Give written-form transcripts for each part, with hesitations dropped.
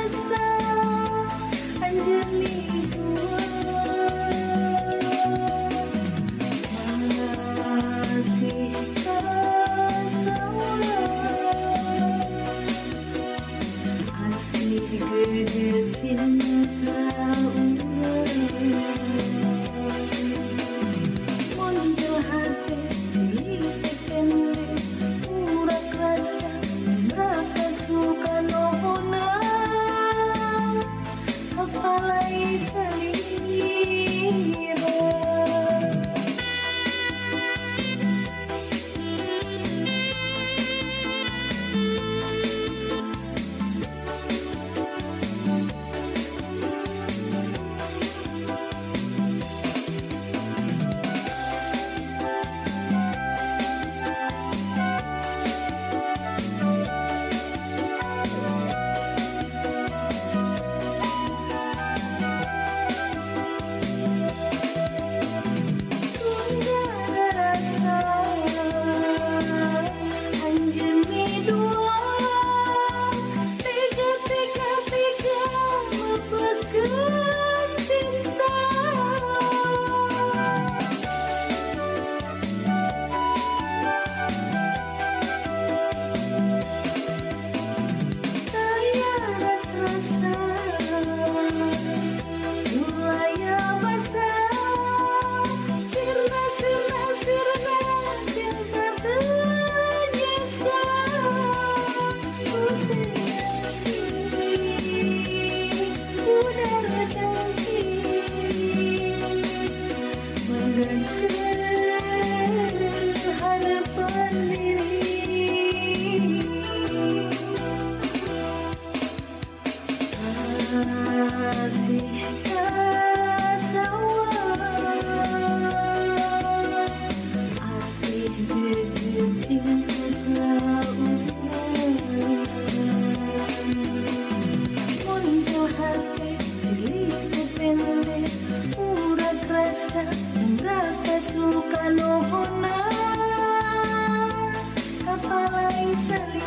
rasa anjeun midua masih kasawa asih gede cinta urang muncul hati silih pendek urang rasa neraka suka nohona apalai salira. Harapan diri masih kasawa asih gede cinta urang muncul hati silih pendek urang rasa neraka suka nohona apalai salira.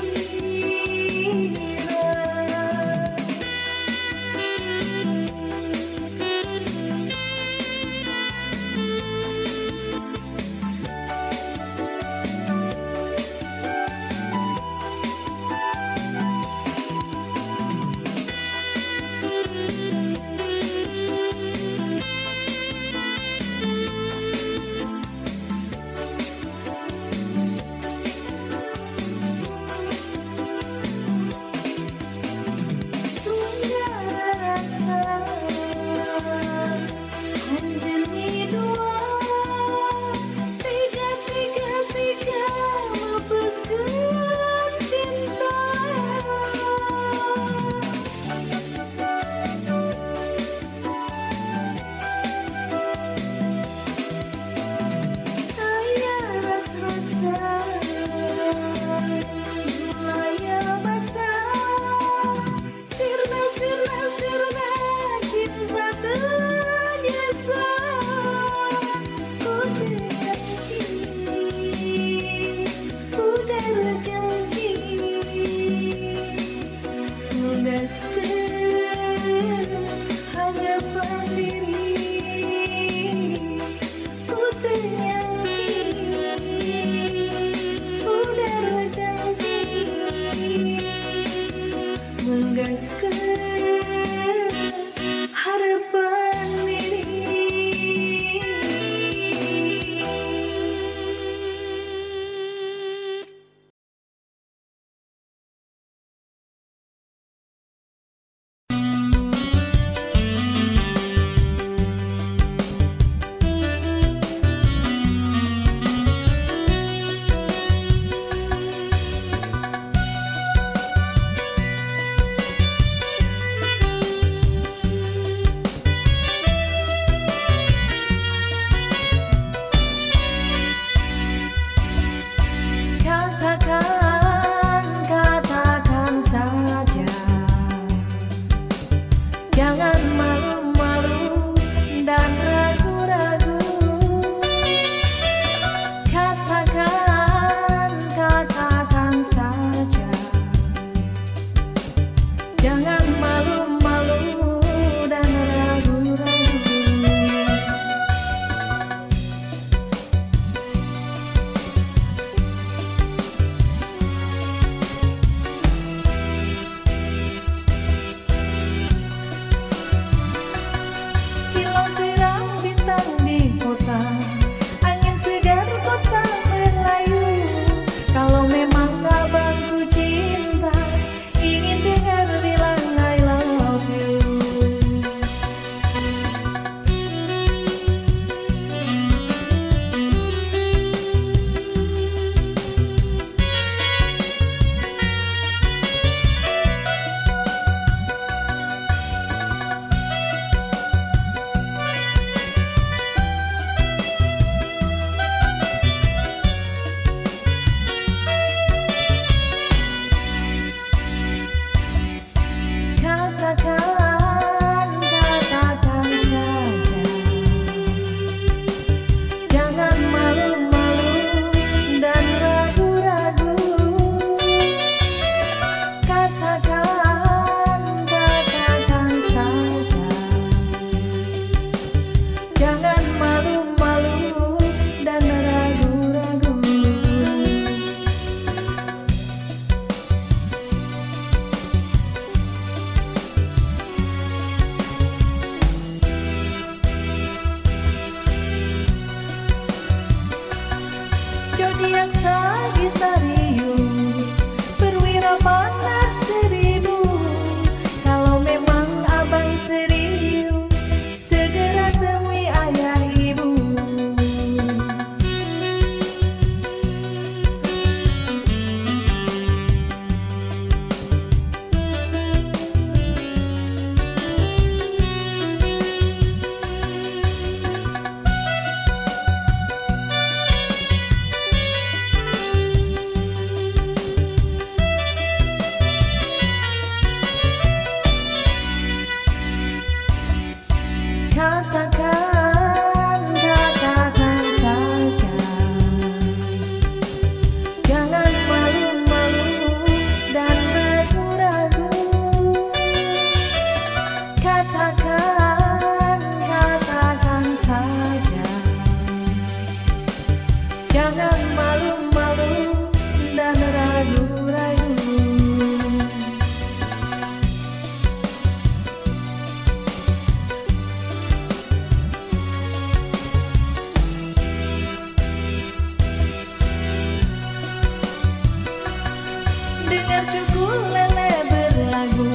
Cuku lele berlagu,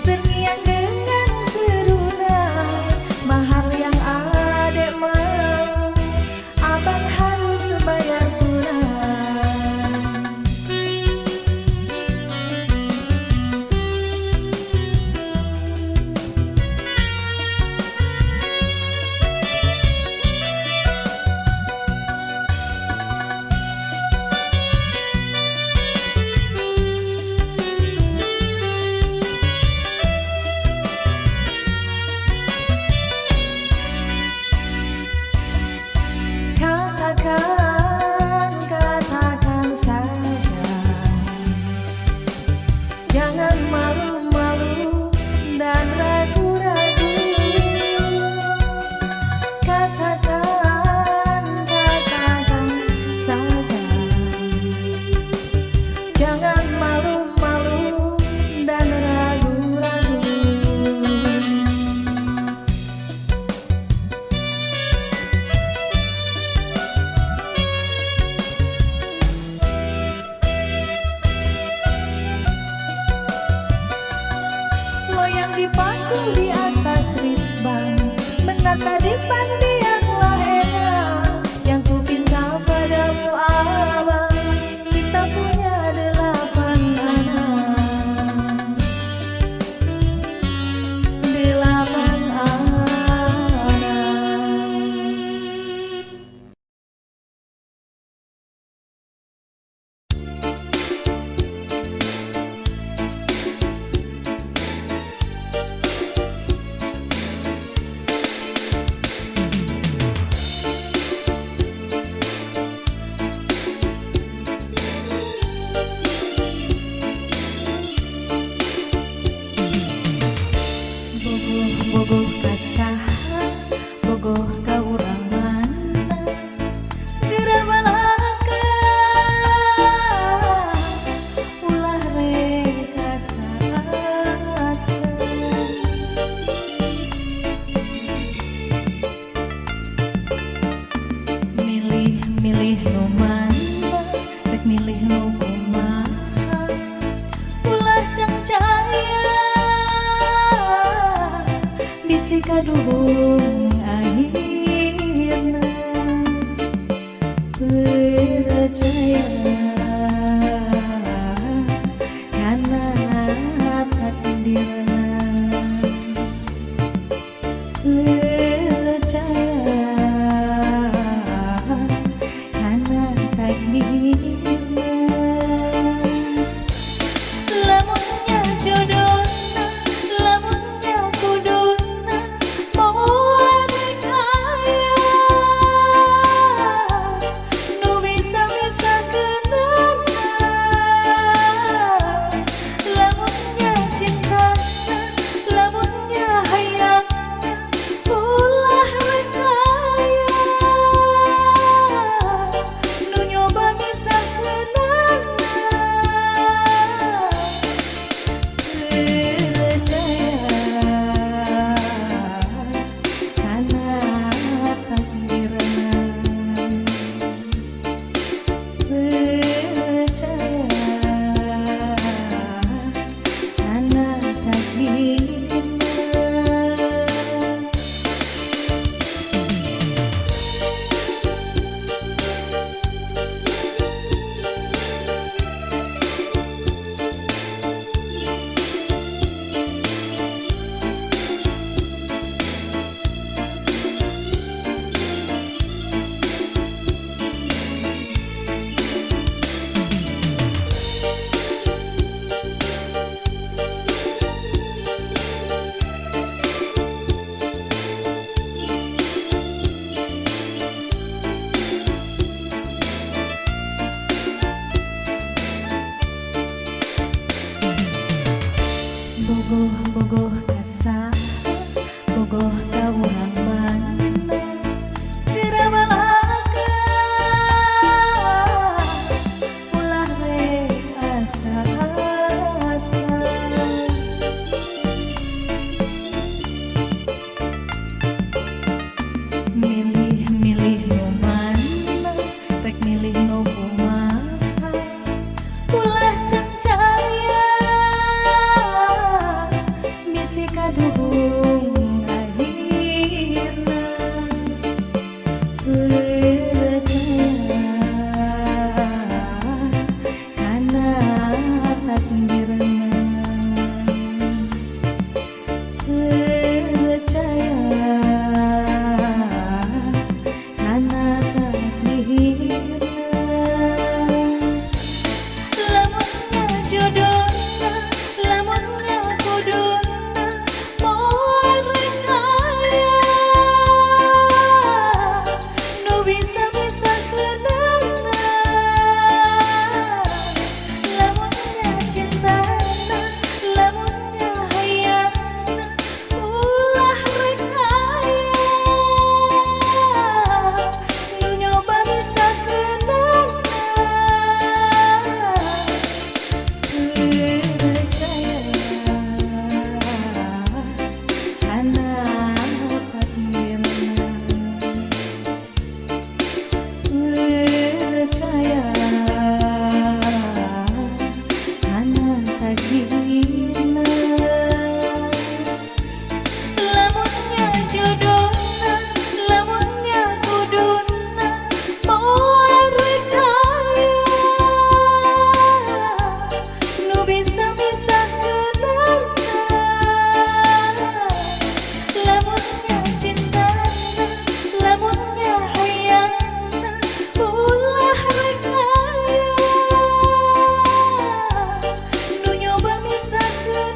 terngiang dengan seruna. Mahar yang adek mau, abang harus bayar tunai. Katakan, katakan saja, jangan malu-malu dan ragu-ragu. Katakan, katakan saja, jangan malu-malu dan ragu-ragu. Loyang dipaku di atas risbang, menata di pandianlah enak. Yang ku pinta padamu abang, kita punya 8 anak. 8 anak. Bogoh-bogoh ka saha, bogoh ka urang mana, geura balaka ulah rek asa-asa. Milih-milih nu mana, rek milih nu kumaha, ulah cangcaya bisi kaduhung akhirna. Percaya kana takdirna, percaya kana takdirna. Lamunnya jodohna, lamunnya kuduna, moal rek aya nu bisa misakeunana. Lamunnya cintana, lamunnya hayangna, ulah rek aya nu nyoba misakeunana. Percaya kana takdirna, percaya kana takdirna. Bogoh-bogoh ka saha, bogoh ka urang mana, geura balaka ulah rek asa-asa. Milih-milih nu mana, rek milih nu kumaha, ulah cangcaya Takdirna lamun nya jodohna, lamun nya kuduna, moal rek aya nu bisa misahkeunana. Lamun nya cintana, lamun nya hayangna, ulah rek aya nu nyoba misahkeunana.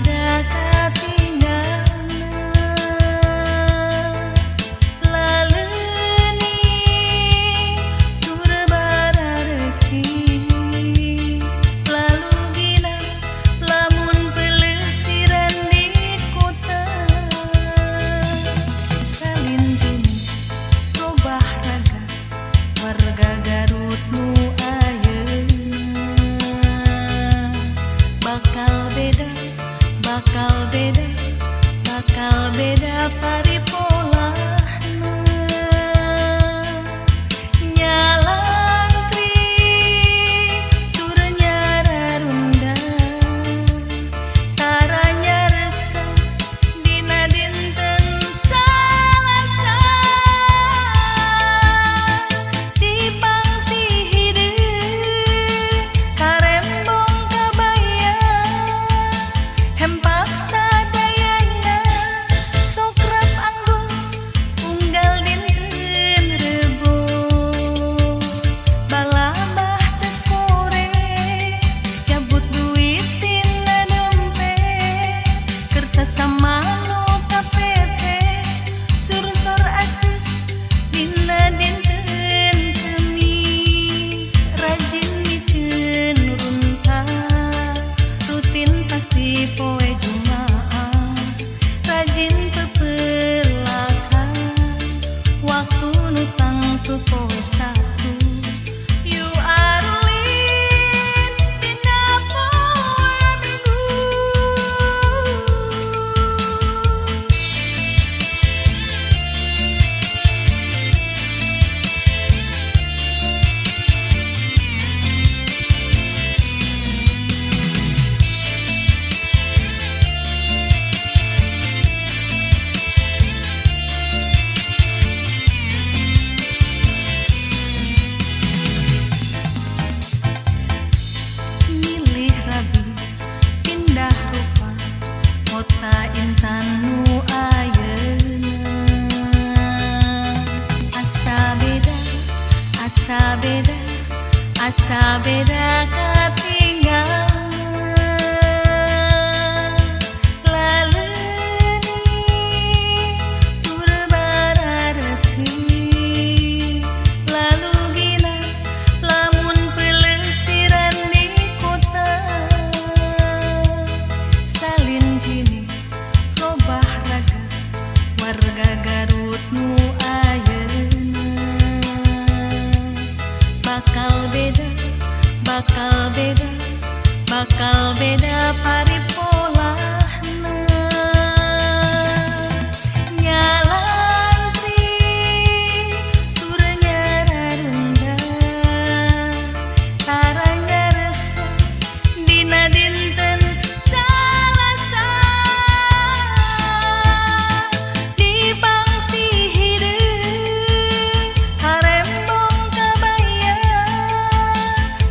beda katinggalna laleuni tur barareusi lalu gina lamun pelesiran di kota salin jenis robah raga warga Garut nu ayeuna bakal beda bakal beda bakal beda paripolahna nyalantri tur nyararunda tara nyaresa dina dinten Salasa dipangsi hideung karembong kabaya hempak sadayana sokrap anggung unggal dinten Rebo balabah teu kore cabut duit tina dompet keur sasama nu KPP sursor acis dina dinten Kemis rajin miceun runtah rutin pasti poe Jumaah rajin pepelakan waktu nu tangtu poe Sabtu you are lin dina poe Minggu. Milih rabi pindah rupa kota intan nu ayeuna asa beda asa beda asa beda katinggalna laleuni tur barareusi lalu gina lamun pelesiran di kota salin jinis robah raga warga Garut nu ayeuna bakal beda bakal beda bakal beda paripolahna nyalantri tur nyararunda tara nyaresa dina dinten Salasa dipangsi hideung karembong kabaya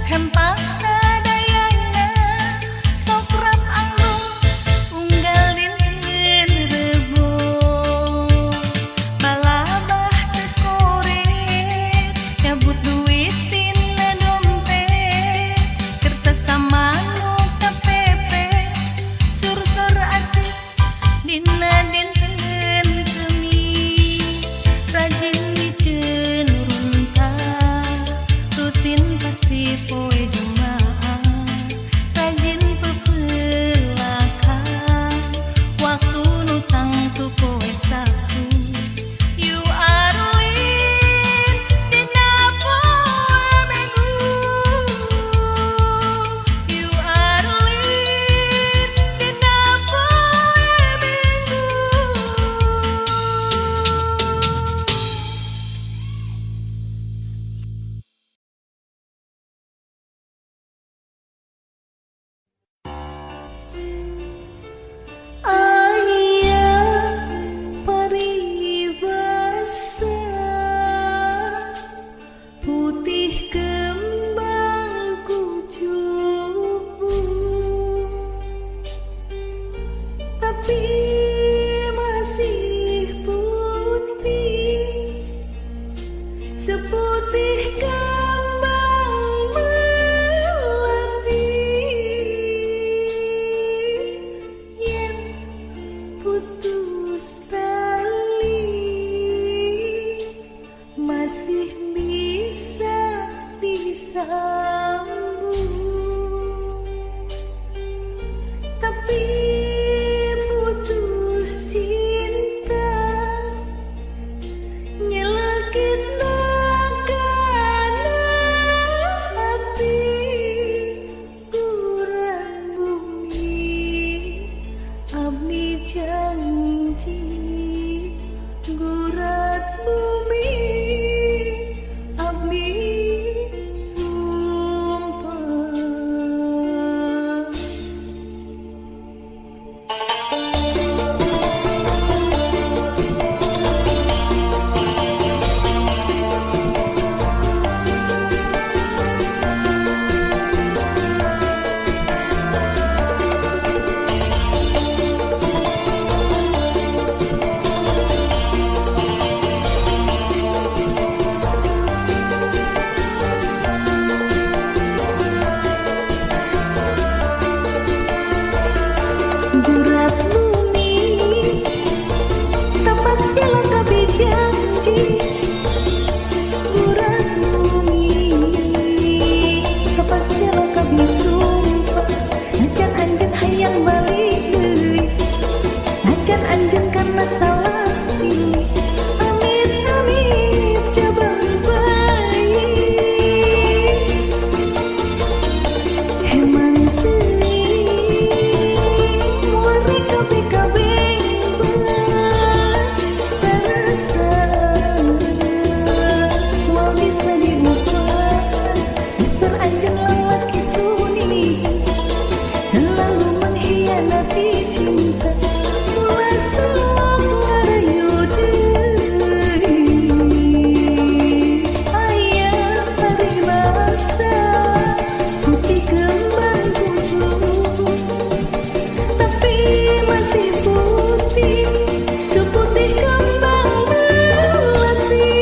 hempak sadayana sokrap anggung unggal dinten Rebo balabah teu koret cabut duit tina dompet keur sasama nu KPP sursor acis dina dinten Kemis rajin miceun runtah rutin pasti poe Jumaah rajin pepelakan waktu nu tangtu poe Sabtu you are lin dina poe Minggu you are lin dina poe Minggu. Aya paribasa putih kembang kucubu tapi masih putih seputih kembang melati. Abdi janji gurat bumi abdi sumpah. Gurat bumi tapak jalan tapi janji. Gurat bumi tapak jalan tapi sumpah. Najan anjeun hayang balik deui, najan anjeun karena salah pilih. Amit amit jabang bayi. Heman teuing muari kabeh perasaan moal bisa diubah. Dasar anjeun lalaki cuning selalu mengkhianati cinta. Ulah sok ngarayu deui. Aya paribasa putih kembang kucubung, tapi masih putih seputih kembang melati.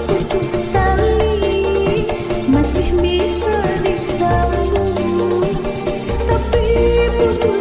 Putus tali masih bisa disambung, tapi putus